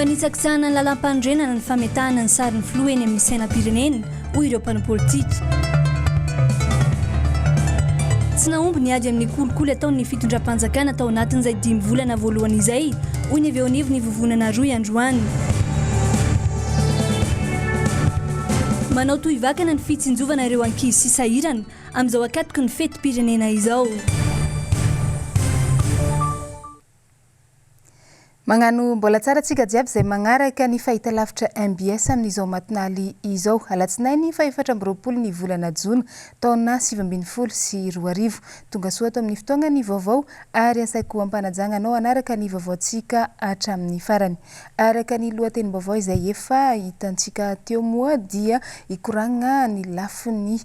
Fanitsakitsahana ny lalàmpanorenana ny fametahana ny sarin'ny filoha eny amin'ny sainam-pirenena, hoy ireo mpanao politika. Tsy nahomby ny ady amin'ny kolikoly ataon'ny fitondram-panjakana tao anatin'izay dimy volana voalohany izay, hoy ny avy eo anivon'ny vovonana rohy androany. Manao tohivakana ny fitsinjovana ireo ankizy sy sahirana amin'izao ankatoky ny fetim-pirenena izao. Magnano mbola tsara antsika jiaby izay magnaraka ny fahitalavitra mbs amin'izao matinaly izao. Alatsinainy faha 24 ny volana jona taona 2019. Tonga soa ato amin'ny fotoagna ny vaovao ary asaiko ampanajagna anao hanaraka ny vaovaontsika hatramin'ny farany. Araka ny lohatenim-baovao izay efa hitantsika teo moa dia hikoragna ny lafiny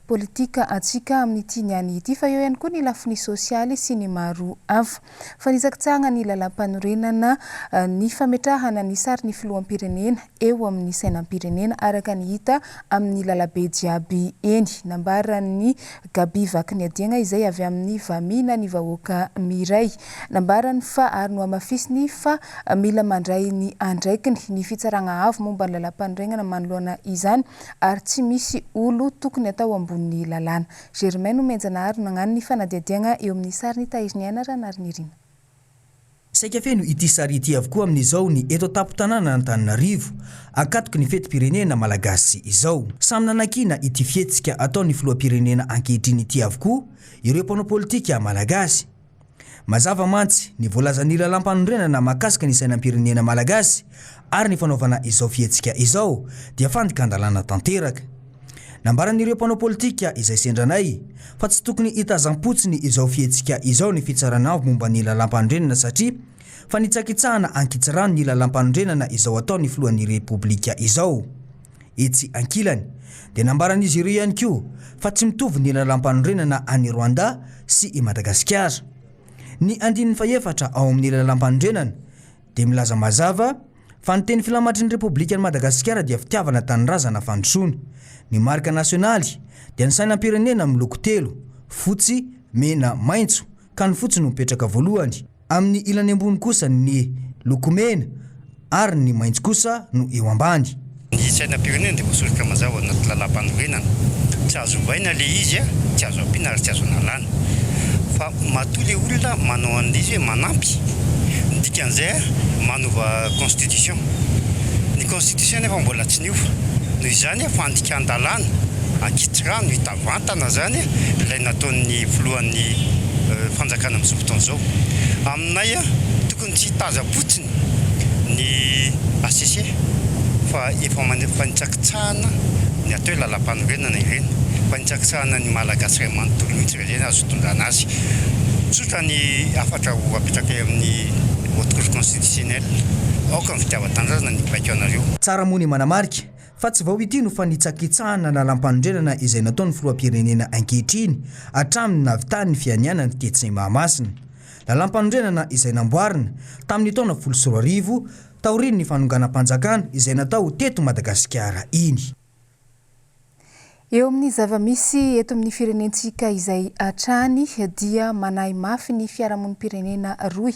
politika antsika amin'ity niany ity fa eo ihany koa ny lafiny sosialy sy ny maro hafa. Fanitsakitsahana ny lalàmpanorenana ny fametrahana ny sarin'ny filoham-pirenena eo amin'ny sainam-pirenena araka ny hita amin'ny lalabe jiaby eny. Nambaran'i Gaby Vakiniadiagna izay avy amin'ny Vamina ny vahoaka miray. Nambarany fa ary nohamafisiny fa mila mandray ny andraikiny ny fitsaragna avo momba ny lalàmpanoregnana manoloana izany ary tsy misy olo tokony atao ambonin'ny lalàna. Germain Nomenjanahary no nagnano ny fanadihadiagna eo amin'ny sarin'i Tahiriniaina Ranarinirina. Saika feno ity sary ity avokoa amin'izao ny eto an-tampon-tanànan'Antananarivo, ankatoky ny fetim-pirenena malagasy izao. Samy nanakiana ity fihetsika ataon'ny filoham-pirenena ankehitriny ity avokoa ireo mpanao politika malagasy. Mazava mantsy ny voalazan'ny lalàmpanorenana mahakasika ny sainam-pirenena malagasy ary ny fanaovana izao fihetsika izao dia fandikan-dalàna tanteraka. Nambaran'ireo mpanao politika izay sendra anay fa tsy tokony hitazam-potsiny izao fihetsika izao ny fitsarana avo momba ny lalàmpanorenana satria fanitsakitsahana ankitsirano ny lalàmpanorenana izao ataon'ny filohan'ny Repoblika izao. Etsy ankilany, dia nambaran'izy ireo ihany koa fa tsy mitovy ny lalàmpanorenana any Rwanda sy i Madagasikara. Ny andininy fahefatra ao amin'ny lalàmpanorenana dia milaza mazava fa ny teny filamatry ny Repoblikan'i Madagasikara dia fitiavana tanindrazana fandrosoana. Ny marika nasionaly dia ny sainam-pirenena miloko telo, fotsy, mena, maitso, ka ny fotsy no mipetraka voalohany. Amin'ny ilany ambony kosa ny loko mena ary ny maitso kosa no eo ambany. Ny sainam-pirenena dia voasoritra mazava ao anaty lalàmpanorenana. Tsy azo ovaina ilay izy, tsy azo ampiana ary tsy azo analana. Fa matoa ilay olona manao an'ilay izy hoe manampy, ny dikan'izay manova constitution. Ny constitution nefa mbola tsy niova. Noho izany fandikan-dalàna ankitsirano hita vantana izany ilay nataon'ny filohan'ny fanjakana amin'izao fotoana izao. Aminay tokony tsy hitazam-potsiny ny HCC fa efa fanitsakitsahana ny atao hoe lalampanorenana ireny, fanitsakitsahana ny Malagasy iray manontolo mihitsy raha izay no azo itondrana azy. Tsotra ny hafatra ho apetrakay amin'ny Haute Cour Constitutionnelle, aoka ny fitiavan-tanindrazana ny hibaiko anareo. Tsara moa ny manamarika fa tsy vao ity no fanitsakitsahana lalampanorenana izay nataon'ny filoham-pirenena ankehitriny hatramin'ny nahavitany ny fianianany tetsy Mahamasina. Lalampanorenana izay namboarina tamin'ny taona 2010 taorian'ny fanonganam-panjakana izay natao teto Madagasikara iny. Eo amin'ny zava-misy eto amin'ny firenentsika izay hatrany dia manahy mafy ny fiarahamonim-pirenena rohy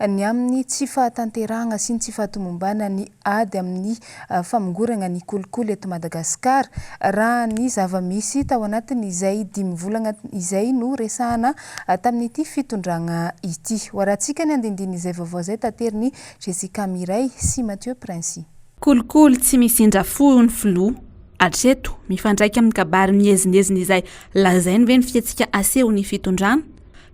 ny amin'ny tsy fahatanterahana sy ny tsy fahatomombanan'ny ady amin'ny famongorana ny kolikoly eto Madagasikara raha ny zava-misy tao anatin'izay dimy volana izay no resahana tamin'ity fitondrana ity. Ho arahantsika ny andinindin'izay vaovao izay taterin'i Jessica Mireille sy Mathieu Princy. Kolikoly tsy misy indra fo hoy ny filoha. Hatreto, mifandraika amin'ny kabary miezinezina izay lazainy ve ny fihetsika asehon'ny fitondrana?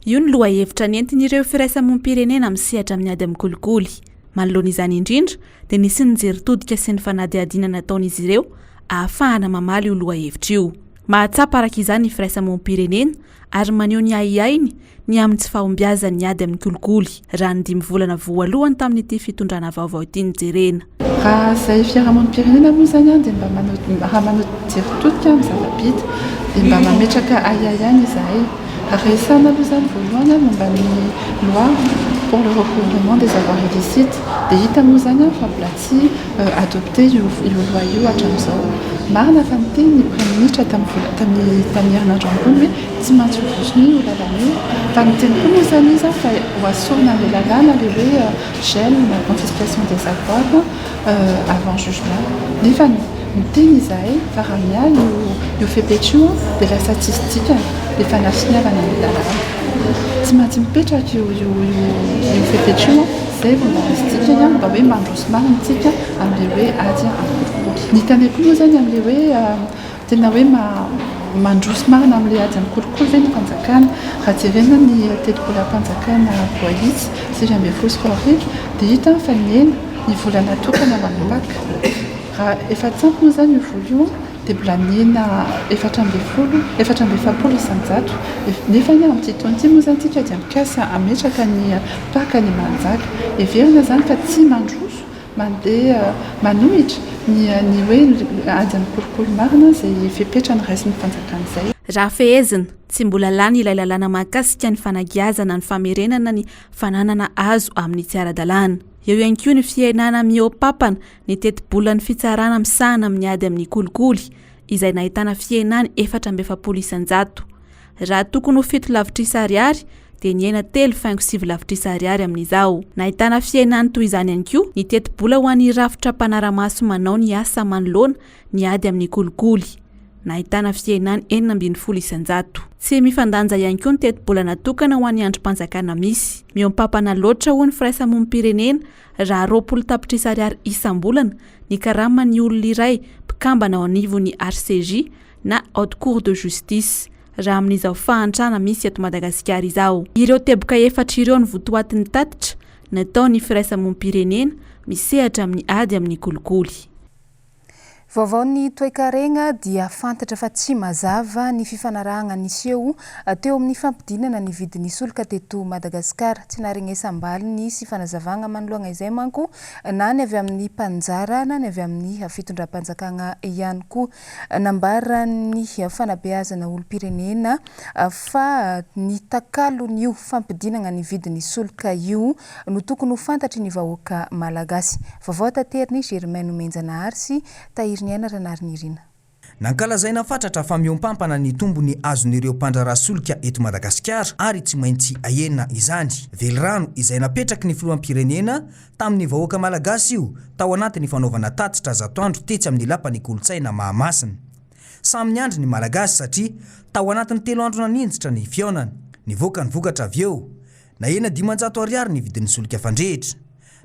Io ny lohahevitra nentin'ireo firaisamonim-pirenena misehatra amin'ny ady amin'ny kolikoly. Manoloana izany indrindra dia nisy ny jery todika sy ny fanadihadiana nataon'izy ireo ahafahana mamaly io lohahevitra io. Mahatsapa araka izany ny firaisamonim-pirenena ary maneho ny ahiahiny ny amin'ny tsy fahombiazan'ny ady amin'ny kolikoly, raha ny dimy volana voalohany tamin'ity fitondrana vaovao ity no jerena. Raha izay fiarahamonim-pirenena moa izany dia mba manao, raha manao jery todika amin'ny zava-bita dia mba mametraka ahiahy ihany izahay. Raha resahina aloha izany voalohany momba ny loi pour le recouvrement des avoirs illicites dia hita moa izany fa mbola tsy adopté io loi io hatramin'izao. Marina fa niteny ny Praiminisitra tamin'ny vola tamin'ny tamin'ny herinandro ambony hoe tsy maintsy hovosonia io lalana io. Fa niteny koa moa izany izy fa ho asorina amin'ilay lalàna ilay hoe gel na confiscation des avoirs avant jugement. Nefa miteny izahay fa raha miala io io fepetra io dia lasa tsisy dikany ilay fanasoniavana ny lalàna. Tsy maintsy mipetraka io io io fepetra io izay vao mba misy dikany mba hoe mandroso marina isika amin'ilay hoe ady amin'ny kolikoly. Ny hitanay koa moa izany amin'ilay hoe tena hoe mandroso marina amin'ilay ady amin'ny kolikoly ve ny fanjakana. Raha jerena ny tetibolam-panjakana voahitsy 2019 dia hita fa nihena ny vola natokana ho an'ny Pac. Raha efa tsy ampy moa izany io vola io dia mbola nihena 14, 44%. Nefa anie amin'ity taona ity moa izany isika dia mikasa hametraka ny Pac any Manjaka. Heverina izany fa tsy mandroso mandeha manohitra ny ny hoe ady amin'ny kolikoly marina izay fepetra noraisin'ny fanjakana izay. Raha fehezina, tsy mbola lany ilay lalàna mahakasika ny fanagiazana ny famerenana ny fananana azo amin'ny tsy ara-dalàna. Eo ihany koa ny fihenana mihoa-papana ny tetibolan'ny fitsarana misahana amin'ny ady amin'ny kolikoly, izay nahitana fihenany 44%. Raha tokony ho 7 lavitrisa ariary dia nihena 3,9 lavitrisa ariary amin'izao. Nahitana fihenany toy izany ihany koa ny tetibola ho an'ny rafitra mpanara-maso manao ny asa manoloana ny ady amin'ny kolikoly. Nahitana fihenany 16%. Tsy mifandanja ihany koa ny tetibola natokana ho an'ny andrim-panjakana misy. Mihoam-pampana loatra hoy ny firaisamonim-pirenena raha 20 tapitrisa ariary isam-bolana ny karaman'ny olona iray mpikambana ao anivon'ny HCJ na Haute Cour de Justice, raha amin'izao fahantrana misy eto Madagasikara izao. Ireo teboka efatra ireo no votoatin'ny tatitra nataon'ny firaisamonim-pirenena misehatra amin'ny ady amin'ny kolikoly. Vaovaon'ny toekarena dia fantatra fa tsy mazava ny fifanarahana niseho teo amin'ny fampidinana ny vidin'ny solika teto Madagasikara. Tsy naharegnesam-baliny sy fanazavana manoloana izay manko na ny avy amin'ny mpanjara na ny avy amin'ny fitondram-panjakana ihany koa. Nambaran'ny fanabeazana olom-pirenena fa ny takalon'io fampidinana ny vidin'ny solika io no tokony ho fantatry ny vahoaka malagasy. Vaovao taterin'i Germain Nomenjanahary sy Tahiriniaina Ranarinirina. Nankalazaina fatratra fa mihoampampana ny tombony azon'ireo mpandraharaha solika eto Madagasikara ary tsy maintsy ahena izany. Velirano izay napetraky ny filoham-pirenena tamin'ny vahoaka malagasy io tao anatin'ny fanaovana tatitra zato andro tetsy amin'ny lapan'ny kolontsaina Mahamasina. Samy niandry ny Malagasy satria tao anatin'ny telo andro naninjitra ny fihaonana. Nivoaka ny vokatra avy eo. Nahena 500 ariary ny vidin'ny solika fandrehitra.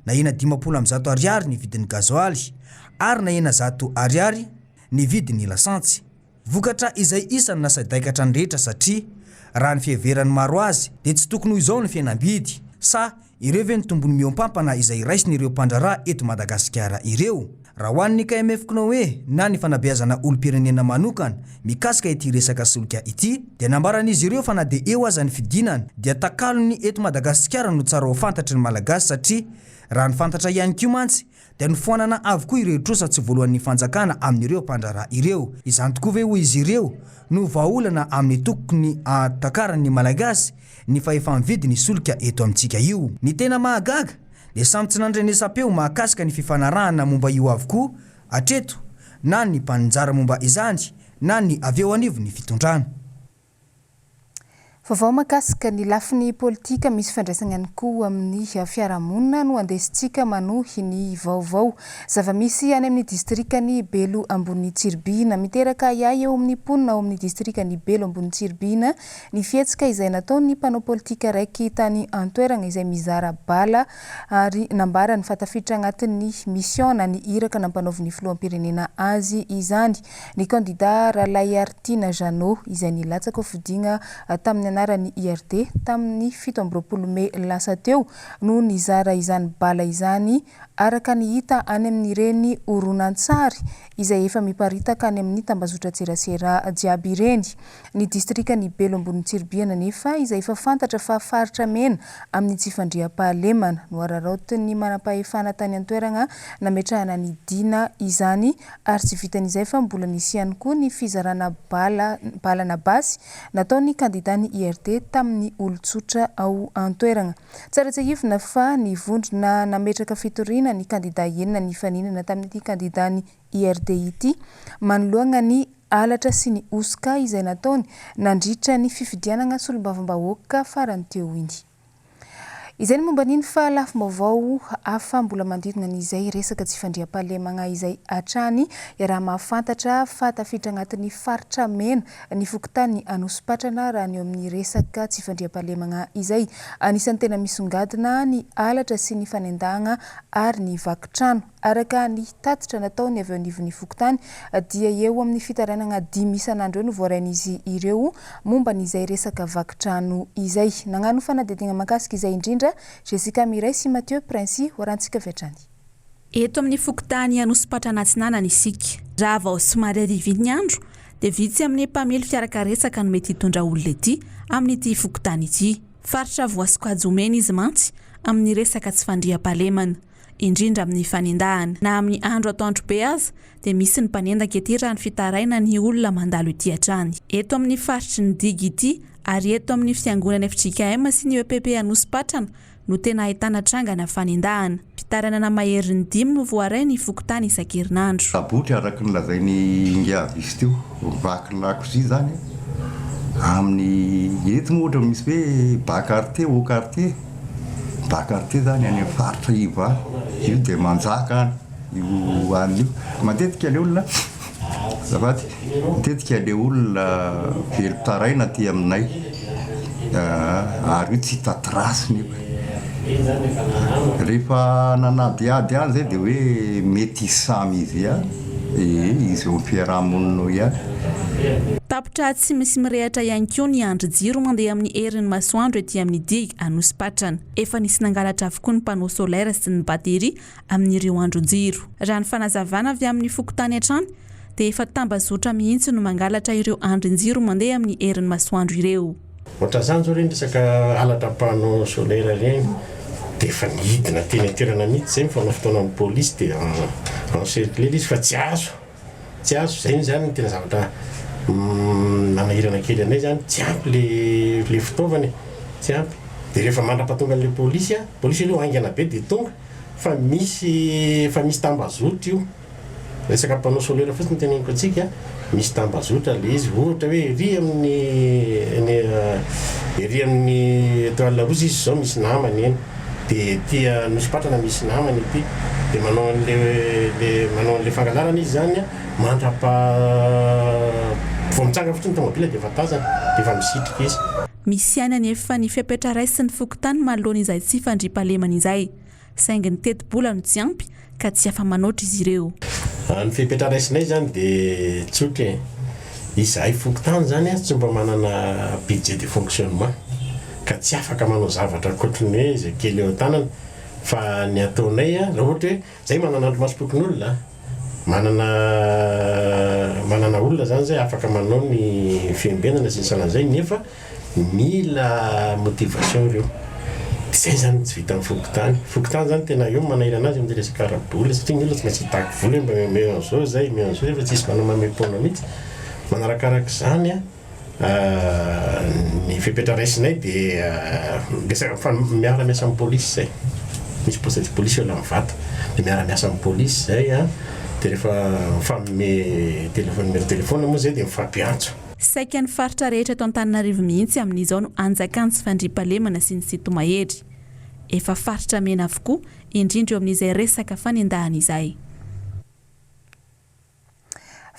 Nahena 150 ariary ny vidin'ny gazoaly ary nahena 100 ariary ny vidin'ny lasantsy. Vokatra izay isan'ny nasaidaikatra ny rehetra satria raha ny fiheveran'ny maro azy dia tsy tokony ho izao ny fihenam-bidy. Sa ireo ve ny tombony mihoampampana izay raisin'ireo mpandraharaha eto Madagasikara ireo? Raha ho an'ny KMF Cnoe na ny fanabeazana olom-pirenena manokana mikasika ity resaka solika ity dia nambaran'izy ireo fa na dia eo aza ny fidinana dia takalony eto Madagasikara no tsara ho fantatry ny Malagasy satria raha ny fantatra ihany koa mantsy dia nofoanana avokoa ireo trosa tsy voaloan'ny fanjakana amin'ireo mpandraharaha ireo. Izany tokoa ve hoy izy ireo no vahaolana amin'ny tokony hahatakaran'ny Malagasy ny fahefa-mividy ny solika eto amintsika io? Ny tena mahagaga dia samy tsy nandrenesam-peo mahakasika ny fifanarahana momba io avokoa hatreto na ny mpaninjara momba izany na ny avy eo anivon'ny fitondrana. Vaovao mahakasika ny lafiny politika misy fifandraisany ihany koa amin'ny fiarahamonina no andesintsika manohy ny vaovao. Zava-misy any amin'ny distrikan'i Belo Ambony Tsiribihina. Miteraka ahiahy eo amin'ny mponina ao amin'ny distrikan'i Belo Ambony Tsiribihina ny fihetsika izay nataon'ny mpanao politika raiky tany an-toerana izay mizara bala ary nambarany fa tafiditra agnatin'ny mission na ny iraka nampanaovin'ny filoham-pirenena azy izany. Ny kandida Ralaiaritiana Jeannot izay nilatsaka hofidiana tamin'ny anaran'ny IRD tamin'ny 27 mey lasa teo no nizara izany bala izany araka ny hita any amin'ireny horonantsary izay efa miparitaka any amin'ny tambazotran-tserasera jiaby ireny. Ny distrikan'i Belo Ambony Tsiribihina anefa izay efa fantatra fa faritra mena amin'ny tsy fandriampahalemana. Nohararaotin'ny manampahefana tany an-toerana nametrahana ny dina izany ary tsy vitan'izay fa mbola nisy ihany koa ny fizarana bala balana basy nataon'ny kandidan'ny. IRD tamin'ny olon-tsotra ao an-toerana. Tsara tsiahivina fa ny vondrona nametraka fitoriana ny kandida enina nifaninana tamin'ity kandidan'ny IRD ity manoloana ny halatra sy ny hosoka izay nataony nandritra ny fifidianana solombavambahoaka farany teo iny. Izay ny momba an'iny fa lafim-baovao hafa mbola manodidina an'izay resaka tsy fandriampahalemagna izay hatrany. Iaraha-mahafantatra fa tafiditra agnatin'ny faritra mena ny fokontany Anosipatrana raha ny eo amin'ny resaka tsy fandriampahalemagna izay. Anisan'ny tena misongadina ny halatra sy ny fanendahagna ary ny vaky trano. Araka ny tatitra nataon'ny avy eo anivon'ny fokontany dia eo amin'ny fitarainana dimy isan'andro eo no voarain'izy ireo momba an'izay resaka vaky trano izay. Nagnano fanadihadiana mahakasika izay indrindra Jessica Mireille sy Mathieu Princi ho arahantsika avy hatrany. Eto amin'ny fokontany Anosipatrana Atsinanana isika. Raha vao somary hariva iny ny andro dia vitsy amin'ny mpamily fiarakaretsaka no mety hitondra olona ety amin'ity fokontany ity. Faritra voasokajy ho mena izy mantsy amin'ny resaka tsy fandriampahalemana. indrindra amin'ny fanendahana. Na amin'ny andro atoandro be aza dia misy ny mpanendaka ety raha ny fitarainan'ny olona mandalo ety hatrany. Eto amin'ny faritry ny digy ity ary eto amin'ny fiangonana fjkm sy ny EPP Anosipatrana no tena ahitana trangana fanendahana. Fitarainana maherin'ny dimy no voaray ny fokontany isan-kerinandro. Sabotry araka ny lazain'i Ingahy Visy teo, vaky lakozia izany amin'ny eto moa ohatra misy hoe bas quartier, haut quartier. Bas quartier zany any amin'ny faritra iva any, io dia manjaka any io alina io. Matetika le olona, azafady, matetika le olona velon-taraina aty aminay ary io tsy hita trace nefa. Rehefa nanadihady any zay dia hoe mety samy izy ihany, ee izy eo amin'ny fiaraha-monina eo ihany. Tapitra tsy misy mirehatra ihany koa ny andrin-jiro mandeha amin'ny herin'ny masoandro ety amin'ny digue Anosipatrana. Efa nisy nangalatra avokoa ny panneau solaire sy ny batterie amin'ireo andrin-jiro. Raha ny fanazavana avy amin'ny fokontany hatrany dia efa tambazotra mihitsy no mangalatra ireo andrin-jiro mandeha amin'ny herin'ny masoandro ireo. Ohatran'izany izao ireny resaka halatra panneau solaire ireny dia efa nidina teny an-toerana mihitsy izay mifanao fotoana amin'ny polisy dia encercler ilay izy fa tsy azo. Tsy azo, zay zany no tena zavatra nanahirana kely anay zany, tsy ampy le le fitaovana e, tsy ampy, de rehefa mandrapatonga an'le polisy an, polisy aloha haingana be de tonga fa misy efa misy tambazotra io, resaka panneau solaire fotsiny no teneniko antsika, misy tambazotra le izy, ohatra hoe ery amin'ny eny ery amin'ny etoile rouge izy zao misy namany eny. Dia ety Anosipatrana misy namany ety, dia manao an'le le manao an'le fangalarana izy zany an, mandrapa vao mitsangana fotsiny ny tomobile dia efa tazana, dia efa misitrika izy. Misy ihany anefa ny fepetra raisin'ny fokontany manoloana izay tsy fandriampahalemana izay, saingy ny tetibola no tsy ampy ka tsy afa-manoatra izy ireo. Ny fepetra raisinay izany dia tsotra e. Izahay fokontany izany tsy mba manana budget de fonctionnement ka tsy afaka manao zavatra ankoatry ny hoe izay kely eo an-tanana fa ny ataonay raha ohatra hoe izahay manana andrimasom-pokonolona, manana manana olona izany izay afaka manao ny fiambenana sy ny sahalan'izay nefa Mila motivation ireo. Dia zay zany tsy vitan'ny fokontany. Fokontany zany tena eo manahirana azy amin'ny resaka ara-bola satria ny olona tsy maintsy hitaky vola hoe mba omeo an'izao zay, omeo an'izao nefa tsisy manao maimaim-poana mihitsy. Manarakarak'izany ny fepetra raisinay dia resaka fa miara-miasa amin'ny polisy izay. Misy poste de police eo Ilanivato. Dia miara-miasa amin'ny polisy izay an, dia rehefa mifanome téléphone numéro téléphone moa izay dia mifampiantso. Saika ny faritra rehetra eto Antananarivo mihitsy amin'izao no anjakan'ny tsy fandriampahalemana sy ny sinto-mahery. Efa faritra mena avokoa, indrindra eo amin'izay resaka fanendahana izay.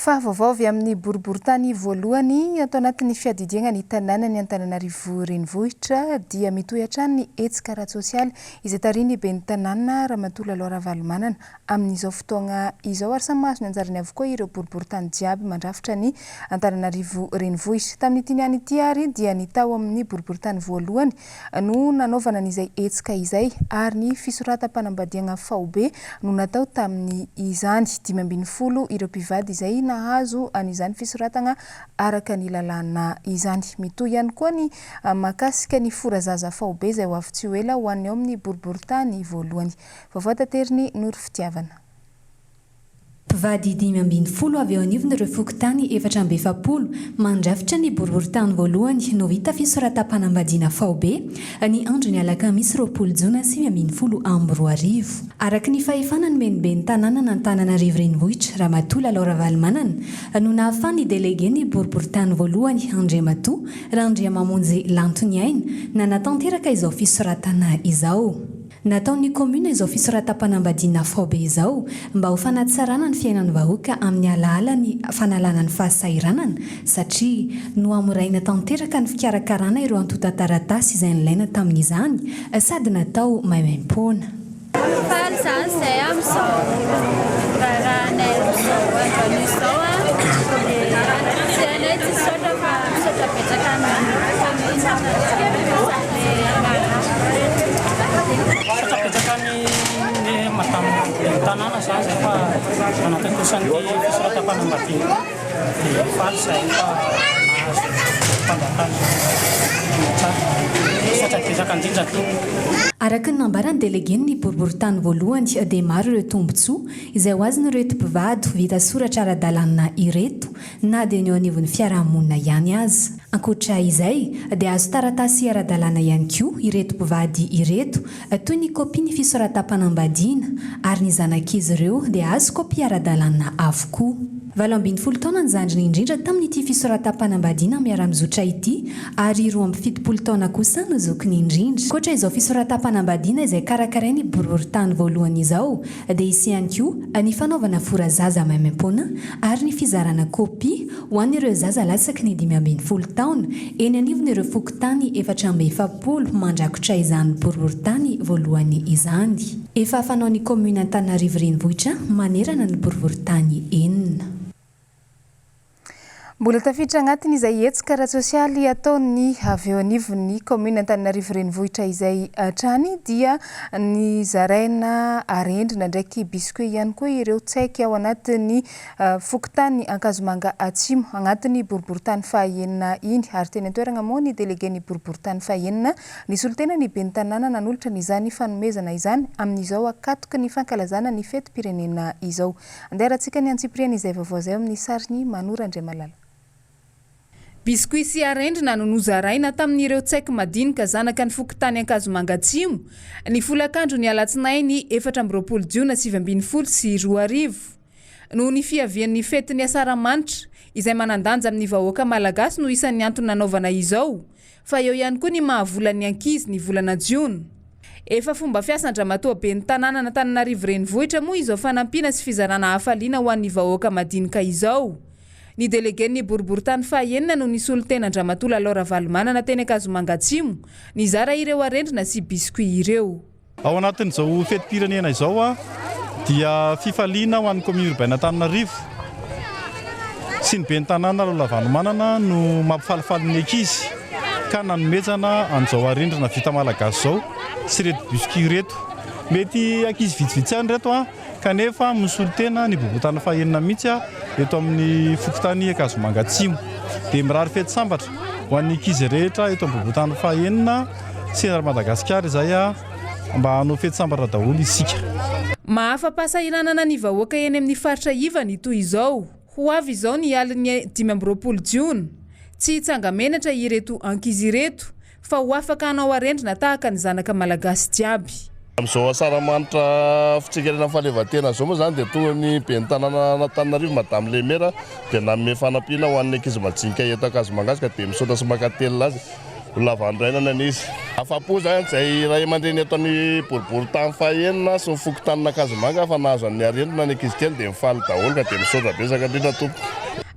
Fa vaovao avy amin'ny boriborintany voalohany ato anatin'ny fiadidiana ny tanànan'i Antananarivo Renivohitra dia mitohy hatrany ny hetsika ara-tsosialy izay tarihin'ny ben'ny tanàna Ramatoa Lalao Ravalomanana amin'izao fotoagna izao ary samy mahazo ny anjarany avokoa ireo boriborintany jiaby mandrafitra ny Antananarivo Renivohitra. Tamin'ity niany ity ary dia ny tao amin'ny boriborintany voalohany no nanaovana an'izay hetsika izay ary ny fisoratam-panambadiagna faobe no natao tamin'izany. 15 ireo mpivady izay nahazo an'izany fisoratagna araka ny lalàna izany. Mitohy ihany koa ny mahakasika ny fora zaza faobe izay ho avy tsy ho ela ho an'ny ao amin'ny boriborintany voalohany. Vaovao taterin'i Noro Fitiavana. Mpivady 15 avy eo anivon'ireo fokontany 44 mandrafitra ny boriborintany voalohany no vita fisoratam-panambadiana faobe ny andron'ny alakamisy 20 jona 2019. Araka ny fahefana nomen'ny ben'ny tanànan'Antananarivo Renivohitra, Ramatoa Lalao Ravalomanana, no nahafahan'ny delegen'ny boriborintany voalohany Andriamatoa Randriamamonjy Lantoniaina nanatanteraka izao fisoratana izao. Nataon'ny kaominina izao fisoratam-panambadiana faobe izao mba ho fanatsarana ny fiainan'ny vahoaka amin'ny alalan'ny fanalana ny fahasahiranana satria nohamoraina tanteraka ny fikarakarana ireo antontan-taratasy izay nilaina tamin'izany sady natao maimaimpoana. Faly izany izay amin'izao raharahanay amin'izao andro anio izao a, dia tsy hainay tsy hisaotra fa misaotra betsaka ny commune Misaotra betsaka ny madame ben'ny tanàna izany izay fa nanatontosa an'ity fisoratam-panambadiana ity dia faly izahay fa nahazo fanjakana tsara. Misaotra betsaka indrindra tompoko. Araka ny nambaran'ny delegen'ny boriborintany voalohany dia maro ireo tombontsoa izay ho azon'ireto mpivady vita soratra ara-dalàna ireto na dia ny eo anivon'ny fiarahamonina ihany aza. Ankoatra izay, dia azo taratasy ara-dalàna ihany koa ireto mpivady ireto, toy ny kopian'ny fisoratam-panambadiana, ary ny zanak'izy ireo dia azo kopia ara-dalàna avokoa. 18 taona ny zandriny indrindra tamin'ity fisoratam-panambadiana miara-mizotra ity ary 72 taona kosa no zokiny indrindra. Ankoatra izao fisoratam-panambadiana izay karakarain'ny boriborintany voalohany izao dia hisy ihany koa ny fanaovana fora zaza maimaimpoana ary ny fizarana kopia ho an'ireo zaza latsaky ny 15 taona eny anivon'ireo fokontany 44 mandrakotra izany boriborintany voalohany izany. Efa fanaon'ny kaominina Antananarivo Renivohitra manerana ny boriborintany enina. Mbola tafiditra agnatin' izay hetsika ara-tsosialy ataon'ny avy eo anivon'ny kaominina Antananarivo Renivohitra izay hatrany dia nizaraina arendrina ndraiky biscuit ihany koa ireo tsaiky ao anatin'ny fokontany Ankazomanga Atsimo agnatin'ny boriborintany fahaenina iny ary teny an-toeragna moa ny delegen'ny boriborintany fahaenina nisolo tena ny ben'ny tanàna nanolotra ny izany fanomezana izany amin'izao akatoky ny fankalazana ny fetim-pirenena izao. Andeha arahantsika ny antsipiriany izay vaovao izay ao amin'ny sarin'i Mano Randriamalala. Biscuit sy arendrina no nozaraina tamin'ireo tsaiky madinika zanaka ny fokontany Ankazomanga Atsimo ny folakandron'ny alatsinainy 24 jiona 2019. Noho ny fiavian'ny fetin'ny Asaramanitra izay manan-danja amin'ny vahoaka malagasy no isan'ny antony nanaovana izao fa eo ihany koa ny maha volan'ny ankizy ny volana jiona. Efa fomba fiasan-dRamatoa Ben'ny tanànan'Antananarivo Renivohitra moa izao fanampiana sy fizarana hafaliana ho an'ny vahoaka madinika izao. Ny delegen'ny boriborintany fahaenina no nisolo tena an-dRamatoa Lalao Ravalomanana teny Ankazomanga Atsimo nizara ireo arendrina sy biscuit ireo. Ao anatin'izao fetim-pirenena izao dia fifaliana ho an'ny Commune Urbaine Antananarivo sy ny Ben'ny tanàna Lalao Ravalomanana no mampifalifaly ny ankizy ka nanomezana an'izao arendrina vita malagasy izao sy ireto biscuit ireto. Mety ankizy vitsivitsy ihany ireto kanefa misolo tena ny bobotany fahenina mihitsy eto amin'ny fokontany Ankazomanga Atsimo. Dia mirary fety sambatra ho an'ny ankizy rehetra eto amin'ny bobotany fahenina sy eran'i Madagasikara izay mba hanao fety sambatra daholo isika. Mahafa-pahasahiranana ny vahoaka eny amin'ny faritra iva ny toy izao. Ho avy izao ny alin'ny 25 jiona. Tsy hitsanga-menatra ireto ankizy ireto fa ho afaka hanao arendrina tahaka ny zanaka malagasy jiaby. Amin'izao asaramanitra fitsingerenan'ny fahaleovantena izao moa izany dia toa ny ben'ny tanànan'Antananarivo Madame le Maire dia nanome fanampiana ho an'ny ankizy majinika eto Ankazomanga ka dia misaotra sy mankatelina azy. Ho lava andro iainana anie izy. Afa-po izany izay ray aman-dreny eto amin'ny boriborintany fahenina sy ny fokontanin'Ankazomanga fa nahazo an'ny harendrina ny ankizy kely dia mifaly daholo ka dia misaotra betsaka indrindra tompoko.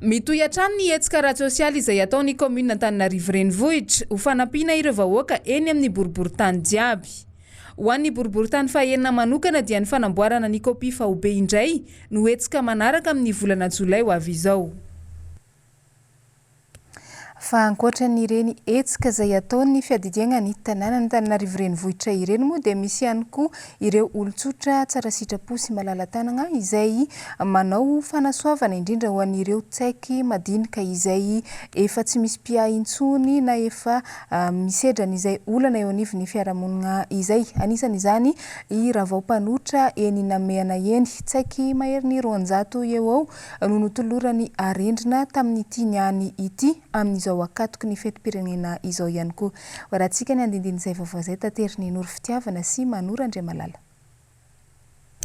Mitohy hatrany ny hetsika ara-tsosialy izay ataon'ny kaominina Antananarivo Renivohitra ho fanampiana ireo vahoaka eny amin'ny boriborintany jiaby. Ho an'ny boriborintany fahenina manokana dia ny fanamboarana ny kopia faobe indray no hetsika manaraka amin'ny volana jolay ho avy izao. Fa ankoatra ny ireny hetsika izay ataon'ny fiadidiagna ny tanànan'Antananarivo Renivohitra ireny moa dia misy ihany koa ireo olon-tsotra tsara sitrapo sy malala-tanagna izay manao fanasoavana indrindra ho an'ireo tsaiky madinika izay efa tsy misy mpiahy intsony na efa misedra an'izay olana eo anivon'ny fiarahamonigna izay. Anisan'izany i Ravao Mpanotra eny Namehana eny, tsaiky maherin'ny 200 eo ho eo no notolorany arendrina tamin'ity niany ity amin'izao ankatoky ny fetim-pirenena izao ihany koa. Hoarahantsika ny andindin'izay vaovao izay taterin'i Noro Fitiavana sy Manoro Andriamalala.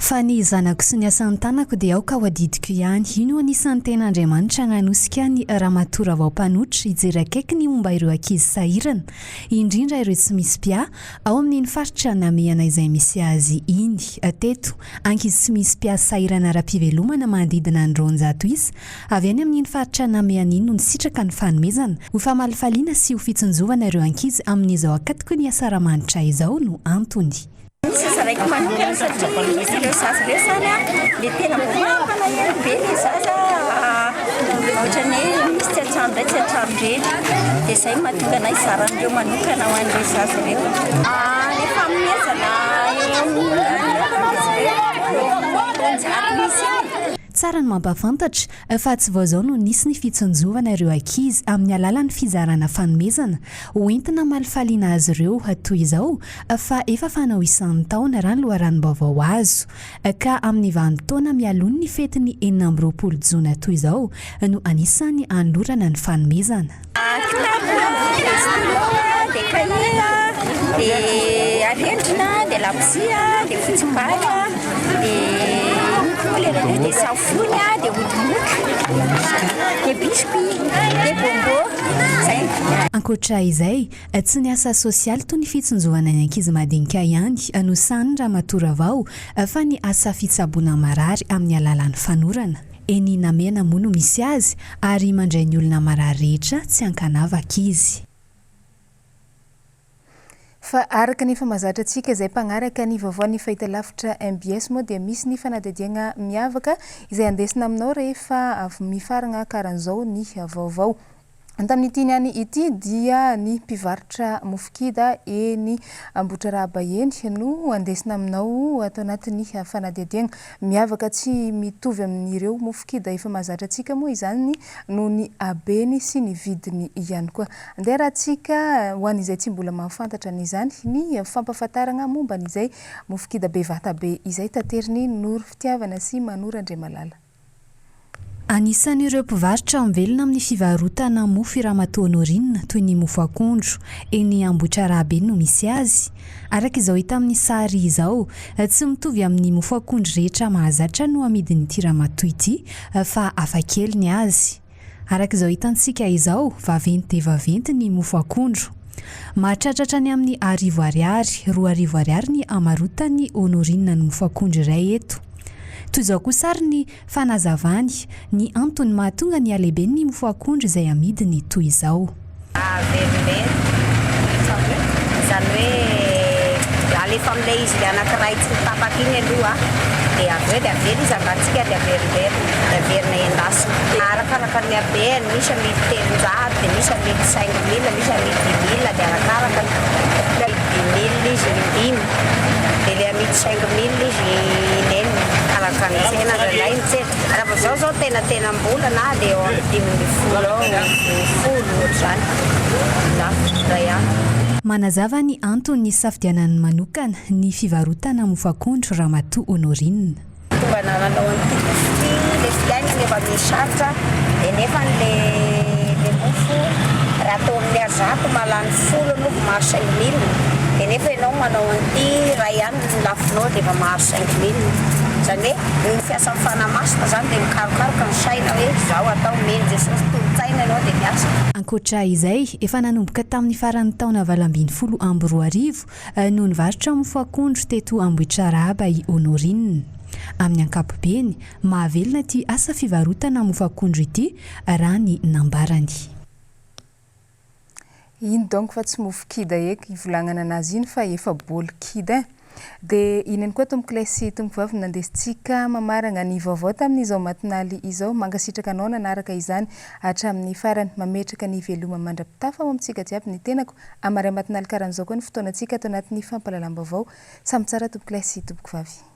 Fa ny zanako sy ny asan'ny tanako dia aoka ho adidiko ihany. Io no anisan'ny tena Andriamanitra nanosika an'i Ramatoa Ravao Mpanotra hijery akaiky ny momba ireo ankizy sahirana, indrindra ireo tsy misy mpiahy, ao amin'iny faritra Namehana izay misy azy iny. Teto, ankizy tsy misy mpiahy sahirana ara-pivelomana manodidina ny 200 isa avy any amin'iny faritra Namehana iny no nisitraka ny fanomezana. Ho famalifaliana sy ho fitsinjovana ireo ankizy amin'izao ankatoky ny asaramanitra izao no antony. Misy zaraiko manokana satria misy ireo zaza ireo izany an, le tena mbo mampalahelo be le zaza ohatran'ny hoe misy tsy an-trano indray tsy an-trano ireny dia izay no mahatonga anay hizara an'ireo manokana ho an'ireo zaza ireo. Le fanomezana eo amin'ny 200 misy eo. Tsara ny mampahafantatra fa tsy vao izao no nisy ny fitsinjovana ireo ankizy amin'ny alalan'ny fizarana fanomezana ho entina hamalifaliana azy ireo toy izao fa efa fanao isan-taona raha ny loharanom-baovao azo ka amin'ny vanim-potoana mialoha ny fetin'ny 26 jona toy izao no anisan'ny hanolorana ny fanomezana. Kitapo, dia stylo, dia kahie, dia arendrina, dia labozia, dia fotsimbary, dia ino koa ilay iray teo, dia savony, dia ody moka, dia biscuit, dia bonbon, izay. Ankoatra izay, Tsy ny asa sosialy toy ny fitsinjovana ny ankizy madinika ihany no sahanin'i Ramatoa Ravao fa ny asa fitsaboana marary amin'ny alalan'ny fanorana. Eny Namehana moa no misy azy ary mandray ny olona marary rehetra tsy ankanavaka izy. Fa araka ny efa mahazatra antsika izay mpagnaraka ny vaovaon'ny fahitalavitra mbs moa dia misy ny fanadihadiagna miavaka izay andesina aminao rehefa avy mifaragna karan'izao ny vaovao. Tamin'ity niany ity dia ny mpivarotra mofo kida eny Ambohitrarahaba eny no andesina aminao ato anatin'ny fanadihadiana. Miavaka tsy mitovy amin'ireo mofo kida efa mahazatra antsika moa izany noho ny habeny sy ny vidiny ihany koa. Andeha arahantsika ho an'izay tsy mbola mahafantatra an'izany ny fampahafantarana momba an'izay mofo kida be vata be izay taterin'i Noro Fitiavana sy Manoro Andriamalala. Anisan'ireo mpivarotra mivelona amin'ny fivarotana mofo i Ramatoa Honorine, toy ny mofo akondro. Eny Ambohitrarahabe eny no misy azy. Araka izao hita amin'ny sary izao, tsy mitovy amin'ny mofo akondro rehetra mahazatra no amidin'ity ramatoa ity fa hafakely ny azy. Araka izao hitantsika izao, vaventy dia vaventy ny mofo akondro. Mahatratra hatrany amin'ny arivo ariary, 2000 ariary ny hamarotan'i Honorine ny mofo akondro iray eto. Toy izao kosa ary ny fanazavany ny antony mahatonga ny halehiben'ny mofo akondro izay amidiny toy izao. Averimberina. Izany hoe alefa amin'ilay izy ilay anankiray tsy mitapaka iny aloha dia avy eo dia avela izy hangatsiaka dia averimberina dia averina endasina. Arakaraka ny habeny, misy amidy 300 dia misy amidy 5000, misy amidy 5000 dia arakaraka ny amidy 5000 izy indimy dia ilay amidy 5000 izy inenina. Araka ny tsena indraindray ny tsena. Raha vao izao izao tena tenam-bola na dia eo amin'ny 15 eo, 10 ohatr'izany, lafo iray andro. Manazava ny antony nisafidianany manokana ny fivarotana mofo akondro Ramatoa Honorine. Tonga nanao an'ity mofo ity, ilay fiainana efa misy sarotra dia nefa le le mofo raha atao amin'ny azato mahalany folo anao vao mahazo cinq mille dia nefa ianao manao an'ity iray ihany ny lafonao dia efa mahazo cinq mille. Izany hoe noho ny fiasan'ny Fanahy Masina izany dia mikarokaroka ny saina hoe izao atao, omen'i Jesosy tolo-tsaina ianao dia miasa. Ankoatra izay, efa nanomboka tamin'ny faran'ny taona 2018 no nivarotra mofo akondro teto Ambohitrarahaba i Honorine. Amin'ny ankapobeny, mahavelona ity asa fivarotana mofo akondro ity raha ny nambarany. Iny donc fa tsy mofo kida eky ivolagnana anazy iny fa efa bôly kida ein. Dia iny ihany koa tompokolahy sy tompokovavy no nandesintsika mamaragna ny vaovao tamin'izao matinaly izao. Mankasitraka anao nanaraka izany hatramin'ny farany. Mametraka ny veloma mandra-pitafa ao amintsika jiaby ny tenako. Hamaray matinaly karan'izao koa ny fotoanantsika ato anatin'ny fampahalalam-baovao. Samy tsara tompokolahy sy tompokovavy.